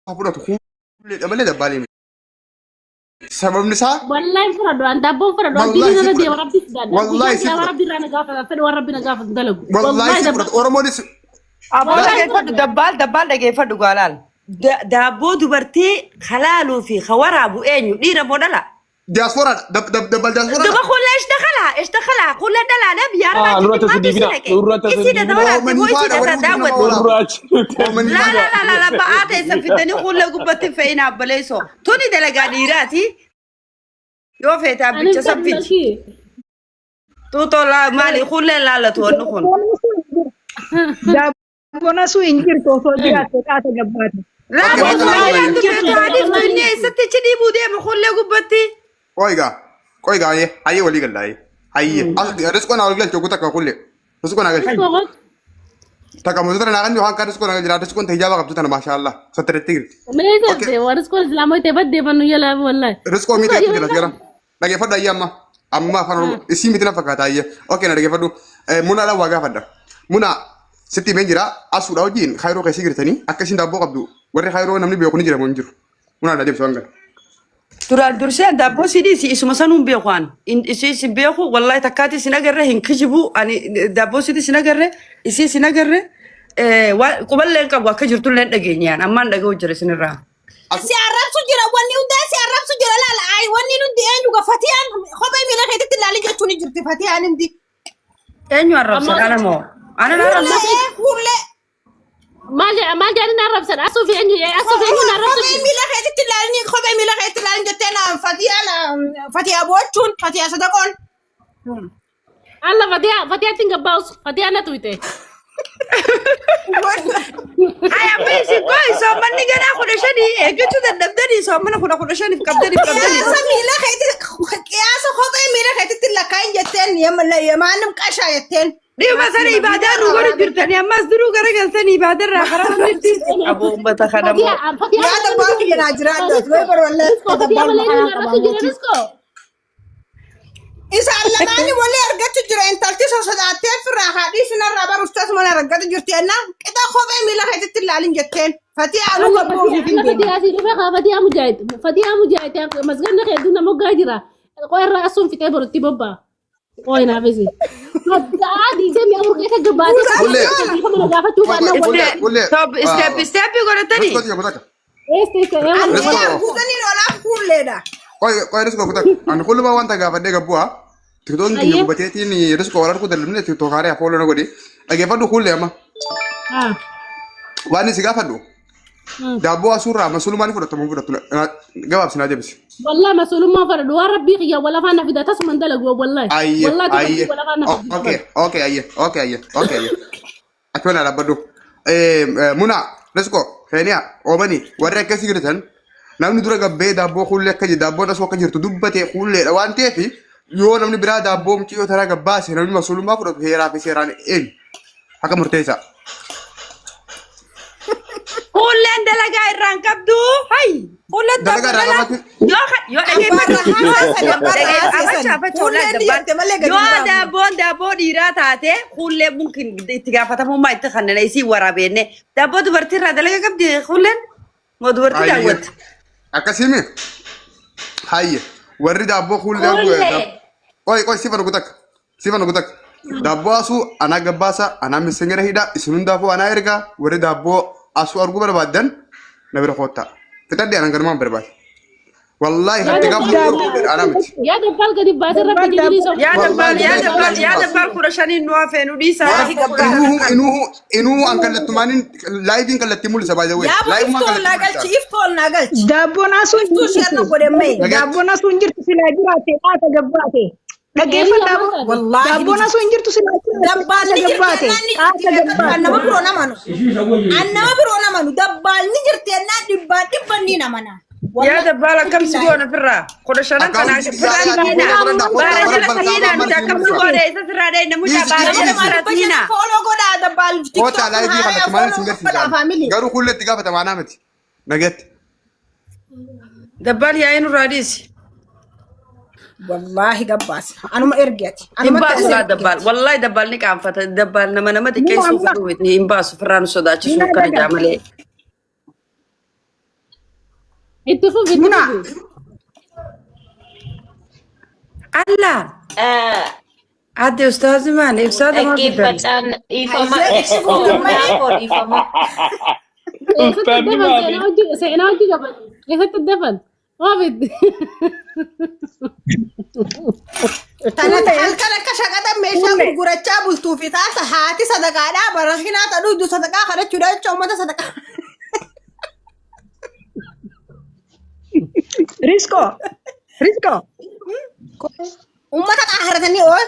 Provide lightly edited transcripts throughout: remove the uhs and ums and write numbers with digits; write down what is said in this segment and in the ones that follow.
Fudhatu kuulleedha malee dabbaalee miti. Sababni isaa Wallahi hin fudhadhu an daabboon fudhadhu an Wallahi diinii si nana fudhata. deema rabbi sodaadha. Wallahi Guyyaa si qiyaamaa fudhata. rabbi irraa na gaafata fedhe waan rabbi na gaafatu dalagu. Wallahi Wallahi si dabbaa. fudhata. Oromoonis Aboo Wallahi dhageeffadhu dabbaal dabbaal dhageeffadhu gaalaal. Daabboo dubartii halaaluu fi hawaraabu eenyu dhiira moo dhala? Diyaasfooraadha. Dabbal Duba diyaasfooraadha. kulla ish dakhala ish dakhala kulla dhala na biyya Ah, arabaa nurratti jirti as maaltu isi deebina. dhaqe Nurratti as isii deebina. dada waraabde moo Oomanii isii faadha dada warri hundi nama daawwatte waraabu. Nurraa achi. Oomanii laa faadha. laa laa laa ba'aa teessan fiddanii kulla gubbatti hin fe'inaa obboleessoo tuni dalagaa dhiiraati yoo feete Ani abbicha hin san fedhu fidi lakkii. tuutoo laa maali kulleen laallatu wanni kun Daabboon asuu hin jirtu osoo jiraatte qaata gabbaate. laa Okay, osoo bakka lama jiraattu wayii. feetu haadhiiftu inni eessatti achi dhiibuu deema kullee gubbatti. Qoy gaa. Qoy gaa hayyee hayyee walii galla hayyee. Hayyee. As riskoo naa walii galche ogu takka kullee. Riskoo naa galche. Riskoo qotu. Takka mootota naa kan waan kan riskoo naa galche riskoon ta hijaaba qabdu tana maashaallah. Sattiretti jirti. Mee Okay. ta'e waan riskoo islaamoo ta'e baddee fannu yalaa wallahi. Riskoo miti Riskoo atu jira jira. Dhageeffadhu ayyee amma. Amma afaan Oromoo isii miti na fakkaata ayyee. Okay na dhageeffadhu. Muna dhaan waa gaafadha. Muna sitti himeen jira asuudha wajjin kaayiroo keessa jirtanii akka isin daabboo qabdu warri kaayiroo namni beeku ni jira moo hin jiru. Muna dha deebisa waan kana. Duraan dursee an daabboo sii dhiisi isuma sanuun beeku an. Isii sin beeku wallahi takkaati sin agarre hin kijibu ani daabboo siiti sin agarre isii sin agarre quballee hin qabu akka jirtullee hin dhageenye an ammaan dhaga'u jira isinirraa. Si arrabsu jira wanni hundaa si arrabsu jira laala ay wanni hundi eenyu ga fatiyaan kophee miila keetitti ilaali jechuun ni jirti fatiyaan hundi. Eenyu arrabsan ana moo? Ana na arrabsan? Hullee hullee Maal jedha maal jedhanii na arrabsan asuu fi eenyu asuu fi eenyu na arrabsu. Kophee miila keetitti ilaalini kophee miila keetitti ilaalini jettee na fatiyaa na fatiyaa boochuun fatiyaa sadaqoon. Alla fatiyaa fatiyaatti hin gabbaa'us fatiyaa na tuyte. Haya amma isin koo soommanni ganaa 15 eeggachuu dadhabdanii soommana kudha kudha shaniif qabdaniif qabdanii. Qiyaasa miila keetitti qiyaasa kophee miila keetitti lakkaa'in jetteen yemaanim qashaa jetteen. Dhiyuma sana ibaadaa nu godhu jirtanii ammas duruu garagaltanii ibaadarraa karaa namni Aboo uummata kana moo. Fatiyaa fatiyaa Yaada baatu jedhaa jiraadha. Way barwallee. Riskoo fatiyaa malee eenyu na arrabsu jira riskoo. Isaan lamaanii walii argachu jira intalti sosodaattee firraa haadhii sinarraa bar ustaas mana argatu jirti ennaan qixa kophee miila keetitti ilaalin jetteen fatii anuu Alla gabboo fatiyaa ofiif hin alla deeman. fatiyaa sii dhufe kaa fatiyaa mujaahid fatiyaa mujaahid masganna kee duna moggaa jira. Qoy irraa asuun fixee borutti bobbaa. Qoy naafisi. Sa'aa 24 keessa gabbaatee Kullee. mana gaafachuu baannaan Kullee. wallahi. Kullee. Top step step godhatanii. Riskoo tiyya kutakka. Eessa eessa ee Ani wallahi. yaa guutaniin olaaf kuulleedha. Qoy qoy riskoo kutakka. Ani kullumaa wanta gaafadhee gabbu'a. Tiktoon kiyya Ayyee. gubateetiin riskoo wal arguu dadhabne tiktook haaree afooloo na godhi. Dhageeffadhu kullee amma. Ah. Waan si gaafadhu. Daabboo asuurraa masuulummaa ni fudhattu moo fudhattu gabaabsi naa deebisi. Wallahi masuulummaa fudhadhu waan rabbii kiyya wal afaan na fida tasuma hin dalagu wallahi. Ayye Wallahi ayye wal afaan na fida. okay okay ayye okay ayye okay ayye achuma naa dhaabbadhu. Muna Risko Keeniyaa Oomanii warri akkasii jirtan namni dura gabbee daabboo kuullee akka jiru daabboon asuu akka jirtu dubbate kuulleedha waan ta'eef yoo namni biraa daabboo mucayyoo taraa gabbaase namni masuulummaa fudhatu heeraa fi seeraan eenyu akka murteessaa. Kuulleen dalagaa irraa hin qabdu. Hay! Kuulleen Dalagaa irraa dalagaa qabachuun yoo yoo Abbaarra dhageeffadhu yoo haasesan abbaarra afacha haasesan. afacha walaa Kuulleen ni dabbaan jette malee gadi yoo hin baafne. daabboon daabboo dhiiraa taate kuullee mumkin itti gaafatamummaa itti kanneen isii waraabenne daabboo dubartii irraa dalagaa qabdi kuulleen moo dubartii Ayye. daawwatti. Akkasii mi? Hayye. Warri daabboo kuullee Kuullee. Qoy qoy sifa nugu takka. Sifa nugu takka. Daabboo asuu anaa gabbaasa anaa missingera hidha isin hundaafuu anaa ergaa warri daabboo asuu arguu barbaaddan na bira koottaa. Fixadhe anan ganumaan barbaade. Wallaahi hatti gaafa Daabboon yeroo anaa miti. Yaa dabbaal gadi baasee rabbi jedhanii soba. Yaa dabbaal Wallaahi yaa billahi dabbaal yaa baasu. dabbaal 15n nu hafee nu dhiisaa. Wallaahi gabbaa. Inuuhu inuuhu inuuhu an kallattumaaniin laayiviin kallattii mul'isa by the way. Yaa Laayivumaan iftoon naa kallattii galchi mul'isa. iftoon naa galchi. Daabboon asuu hin Iftuu sheerna jirtu. godhe mee. Dhageetti. Daabboon asuu hin jirtu silaa jiraatte qaata gabbaate. Dhaggeeffadhaa boo. Wallaahi ni Daabboon asuu jirti. hin jirtu silaa jiraatte Dabbaalli qaata jirti gabbaate. ennaan ni jirti Qaata beekadhu an gabbaate. nama biroo namanu. An nama biroo namanu dabbaalli jirti ennaan dhibbaan dhibban ni namana. Yaa Wallaahi dabbaal akkam si billaahi. goona firraa 15 kanaa Akkaawuntii firraa kiyyaa tiina. dhiyaatii fudhadhaa Baara koottaa warra jala balsaa tiina ba'an nuti marti akkam si mul'isa. goone isa sirraa dheeyna mucaa Dhiisi baara dhiisi jala Nama dhiisi. sirraa dhibba tiina. shanii follow godhaa dabbaal Koottaa tiktok kun laayivii haaraya kallattii maaliin follow sin godhaa garsiisa. faamilii. Garuu kuullee itti gaafatama anaa miti. Nageetti. Dabbaal yaa'ee nurraa dhiisi. Wallaahi gabbaasa. Anuma ergi ati. Hin Anumatti baasu as laa ergi dabbaal. ati. Wallaahi dabbaal ni qaanfata. Dabbaal nama nama Muna xiqqeessuu muna fedhuu miti. Hin baasu firraa nu sodaachisuu muna akkana daga. jaa malee. Itti fufi itti Muna. fufi. Allah adde ustaazi maali ibsaa tamaa fidan. Dhaggeeffadhaan dhiifama. Hayyee ibsi fuudhan Koo dhiifama. Eessatti Ustaanni dafan maali? seenaa hojii seenaa hojii qaban. Eessatti dafan. Oofit. Tana halkan akka shaqaxa meeshaa gurgurachaa bultuu fi taata haati sadaqaadhaa barakinaa ta dhugdu sadaqaa kadhachuudha jecha uummata sadaqaa. Riskoo. Riskoo. Uummata qaaharatanii ool.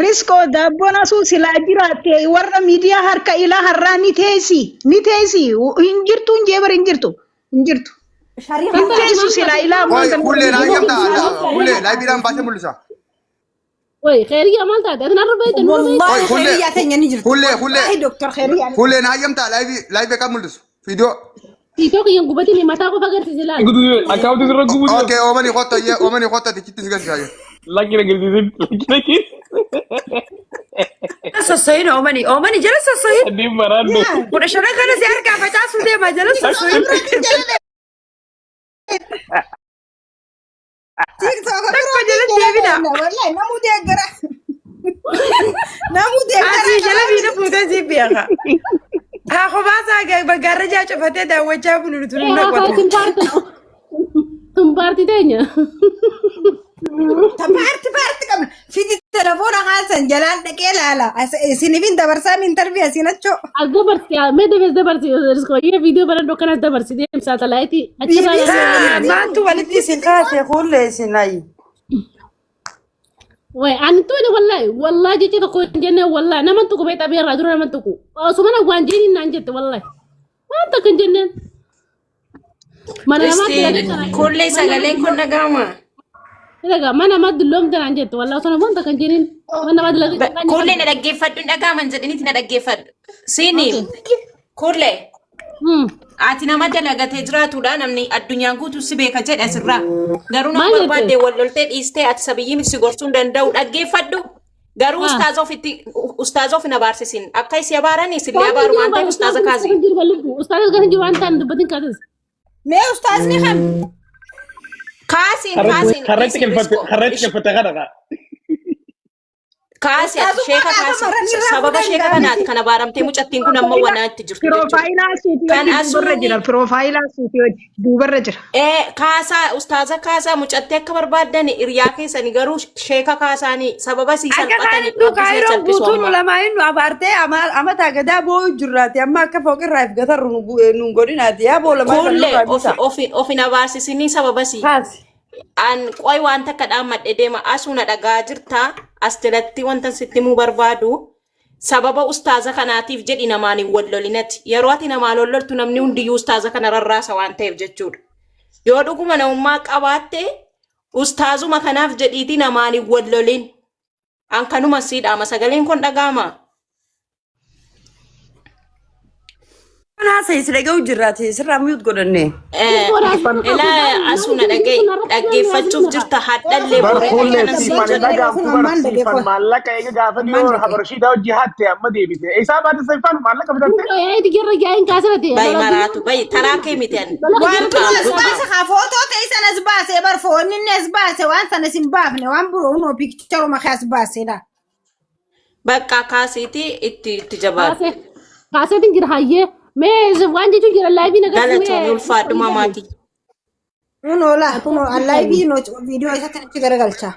Riskoo daabboon asuu silaa jiraatte warra miidiyaa harka ilaa har'aa ni teessi. Ni teessi. Hin jirtu hin jeebar hin jirtu. Hin jirtu. Hin teessu silaa ilaa ammaa Qoy kan kullee naa hayyamta kullee laayibiidhaan baasee mul'isa. Way khayriyaa maal taate? Ati narra beekte nurra beekte. Wallaahi Qoy kullee khayriyaa teenya ni jirti. kullee kullee Wallaahi doktor khayriyaa. kullee naa hayyamta laayivii laayivii kan mul'isu viidiyoo. Tiitoo kiyyan gubatiin mataa qofa agarsiise laal. Akkaawuntii sirra gubuu jira. Okay oomani qotta iyyee oomani qotta tichitti si galcha. Lakki na girdisin. Lakki lakki. Sossoyin oomani oomani jala sossoyin. Adiin maraanne. 15 kana si harkaa facaasuu deema jala sossoyin. TikTok Takka jalatti deebina. Wallahi namuu deeggara. Namuu deeggara. Asii jala miidha fuutee sii beeka. Haa kophaa isaa gaarrajaa cufatee daawwachaa bulu nuti nu naqatu. Tun paartii teenya. Ta paarti paarti qabna. Fidi telefoona haasan jalaan dhaqee laala. Isiniifin dabarsaa intarvii asiin achoo. As dabarsi mee deebiis dabarsi riskooyyee viidiyoo barandoo kanas dabarsi deem saatalaayitii achirraa Ah, Maaltu walitti isin kaase kuullee isin ayi. Way ani tuni wallahi wallahi jecha tokko hin jenne wallahi nama tuqu beektaa beerraa dura nama tuqu osuma na waan jeeniin naan jette wallahi waan takka hin jenneen. Mana namaatti Kristiin kullee sagaleen kun dhaga'ama. Dhagaa mana namaatti dulloomte naan jette wallahi osuma waan takka hin jenneen mana namaatti laga Kullee na dhaggeeffadhu hin dhaga'aman jedhiniiti na dhaggeeffadhu. Siini kullee ati nama dalagatee jiraatudha namni addunyaan guutuu si beeka jedhe asirraa. Garuu nama Maal jette? barbaadde wal loltee dhiistee ati sabiyyii miti si gorsuu hin danda'u dhaggeeffadhu. Garuu ustaaza ofitti ustaaza of hin abaarsisin. Akka isi abaarani sillee abaaru waan ta'eef ustaaza kaasi. Ustaaza kan jiru waan ta'an dubbatin kaasis. Mee ustaazni kam? Kaasiin kaasiin Harreetti dhiisi galfatte riskoo. harreetti galfatte kana kaa. Kaasi ati sheeka Ustaazummaa kaasi. gaafa Sababa maranii sheeka irraa kanaati kan abaaramtee mucattiin kun amma wanaatti jirtu jechuudha. Piroofaayilaa suutii Kan wajji duubarra asuuni jira. Piroofaayilaa suutii wajji duubarra jira. Kaasaa ustaaza kaasaa mucattee akka barbaaddan hiriyaa keessanii garuu sheeka kaasaanii sababa sii Akka salphatanii kaanittuu rabbi sii kaayiroon salphisu guutuun amma. ulamaa inni abaartee amataa gadaa boo'u jirraati amma akka fooqirraa if gatarru nu godhinaati yaa boolamaa kan Kuullee nurraa bisa. of hin abaarsisinii sababa sii. Kaasi. An qoy waan takka dhaammadhe deema asuu na dhagaa jirta as jalatti wanta sitti himuu barbaadu sababa ustaaza kanaatiif jedhi namaan hin wallolinati. Yeroo ati namaan walloltu namni hundiyyuu ustaaza kana rarraasa waan ta'eef jechuudha. Yoo dhuguma namummaa qabaatte ustaazuma kanaaf jedhiitii namaan hin wallolin. An kanuma sii dhaama sagaleen kun dhagaama. Haasa'e si dhaga'u jirraati sirraa mute godhanne. Ilaa asuu na dhaga'i dhaggeeffachuuf jirta hadhallee Bar boree kuullee kanan siin siifan jedhe. dhagaamtu bar Ammaan dhagee siifan qoy. maallaqa eega gaafa Ammaan dhiyoo dhagee. habarshiidaa hojii hatte amma deebite. Isaa baate siifan maallaqa bitatte. Eeti jirra jaa'in kaasirati. Bayi maraatu bayi taraa kee miti ani. Waan Jirta biroo as duuba. baase haa footoo ta'e san as baase bar foonni inni as baase waan sana isin baafne waan biroo hunoo piikcharuma kee as baasedha. Bakka kaasiiti itti itti jabaadhu. Kaaseetiin jira hayyee. Mee waan jechuun jira laayivii nagarsi Galatoomii ulfaadhu mamaati. Kunoo laa kunoo allaayivii viidiyoo isatti achi garagalcha.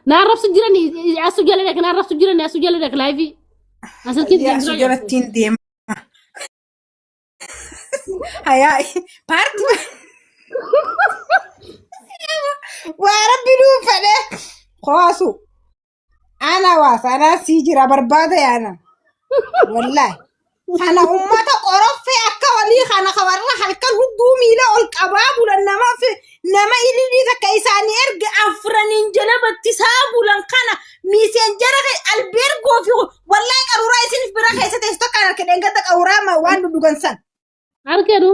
Na arrabsu jiran asu jala dhaq na arrabsu jiran asu jala dhaq laayivii. Asilkiin Yaa asu jalattiin deema. Hayaa paartii waa rabbi nuu fedhe koosu. Ana waasa anaa sii jira barbaada yaana. Wallahi. Kana ummata qoroffee akka walii kana ka warra halkan hunduu miila ol qabaa bulan nama nama ililii takka isaanii erga afraniin jala battisaa bulan kana miiseenjara albeergoo fi wallahi qaruuraa isin bira keessa teessu takkaan harka dheengadda qaruuraa waan dhudhugan san. Arkeenu.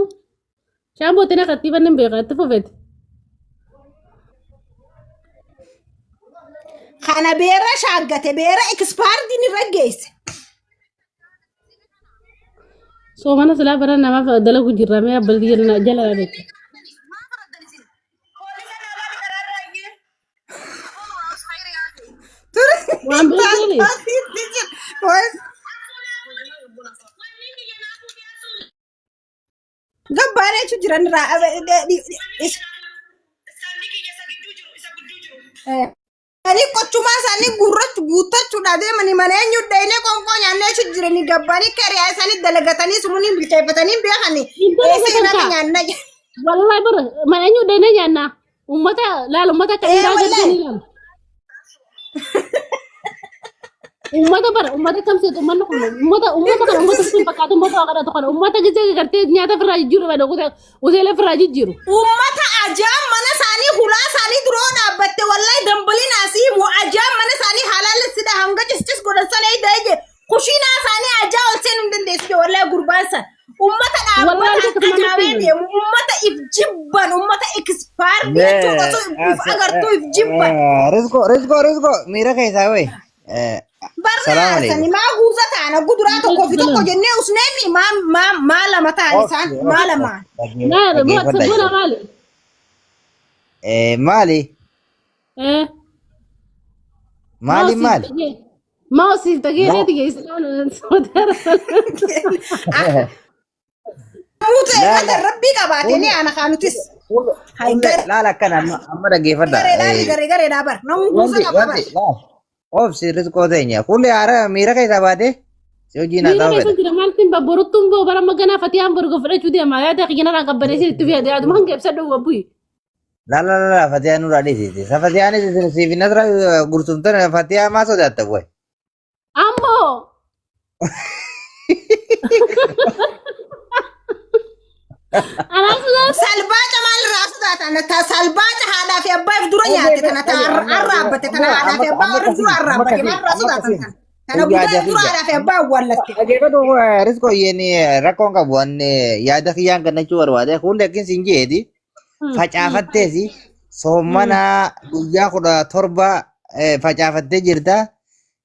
Shaambootiin akka itti bannin beeka itti fufeeti. Kana beera shaaggate beera ekspaardiin irra geesse. Soomana silaa bara namaaf dalagu jirra mee abbalti jala jala jechuudha. Ture. Waan beekani. Gabbaan jechuun jiran irraa. Ani qochumaa isaanii gurrachu guuttachuudha deemanii mana eenyu dhayinee qoonqoo nyaannee jechuun jiranii gabbaanii kariyaa isaanii dalagatanii sumuunii bilcheeffatanii beekanii Hin eessa dalagatan irraa kaa. nyaanna. Wallahi bara mana eenyu dhayinee nyaannaa. Uummata laal uummata akka Ee dhiiraa wallahi. gaddan ilaala. Uummata bara uummata kam seetu uummanni kun uummata uummata kana uummata sun fakkaatu uummata waa kadhatu kana uummata gisee gartee nyaata ofirraa jijjiiru bada hoteela ofirraa jijjiiru. Uummata ajaan mana isaanii hulaa isaanii duroo dhaabbatte wallahi dambaliin asii himu ajaan mana isaanii halaala sida hanga ciscis godhan sana eega eege kushiinaa isaanii ajaa ol seenuu hin dandeessu jee wallahi gurbaan san. Uummata Wallahi dhaabbataan akkasuma natti ajaa'ee himan. deemu uummata if jibban uummata expired jechuudha osoo if agartuu if jibban. Rizqoo, Rizqoo, Rizqoo, miira keessaa wayi. Barna Salaam aarsani alaikum. maa guuza taana guduraa tokkoo fi tokko jennee usneemi maa maa maa lama ta'an isaan Obsi, maa obsi, lamaan. Maali dhaggeeffadha buna jechuudha. maali? Maali? Eh. Maali maali? Maa osiif tagee Moo reeti geessu. Muutee Laala. irratti rabbii qabaatee ni ana kaanutis. Hay Fuullee laala akkana amma amma dhaggeeffadha. gareedhaa garee gareedhaa bar namni guuza Wanti qaba bar. wanti laala. Obsi rizqoo teenya. Fuullee haara miira keessaa baatee si hojiin haa Miira ta'u keessa fedha. jira maaltiin babboruttuun boo bara maganaa fatiyaan borgo fudhachuu deema yaada kiyyanarraan qabbaneessin itti fayyada yaaduma hanga ibsadhu wabbuyi. Laala laala fatiyaa nurraa dhiisiti. Fatiyaanis isin siif nasra gursumtan fatiyaa maa sodaatta bu'e. Ammoo anaaf sodaatu. Salbaaca maalirraa sodaatan? Ta salbaaca haadhaa fi abbaa if dura nyaatte tana ta arraabbate tana haadhaa fi abbaa warra dura arraabbate maalirraa sodaatan tana? Tana guddaa if dura haadhaa fi abbaa awwaallatte. Dhaggeeffatu riskoo yeen rakkoon qabu wanni yaada kiyyaan kennachuu barbaade fuulli akkin siin jeeti facaafatteesi soommana guyyaa 17 facaafattee jirta.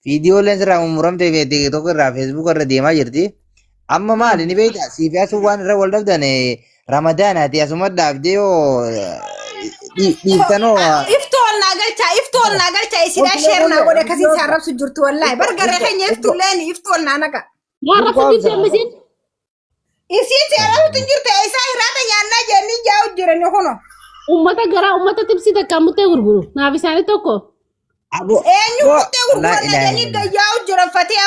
Viidiyooleen sirraa mummuramtee fi TikTok irraa Facebook irra deemaa jirti. Amma maali ni beektaa siif asuu waan irra wal dhabdan ramadaanaati asuma dhaabdee yoo dhiiftanoo Iftuu ol naa galchaa iftuu ol naa galchaa isidhaa sheer naa godhe akkasiin si arrabsu jirtu wallaahi bar garee keenya iftuulleen iftuu ol naa naqa. Yaa rabbi jirti ammisiin. Isiin si arrabsutu hin jirtu isaa hiraata nyaannaa jennii jaa'u jirani kuno. Uummata garaa uummata tibsii takkaan muttee gurguru. Naaf isaanii tokko. Abo Eenyu bo muttee laa gurguranna ilaaha jennii illallah. gayyaa'u jiran fatee.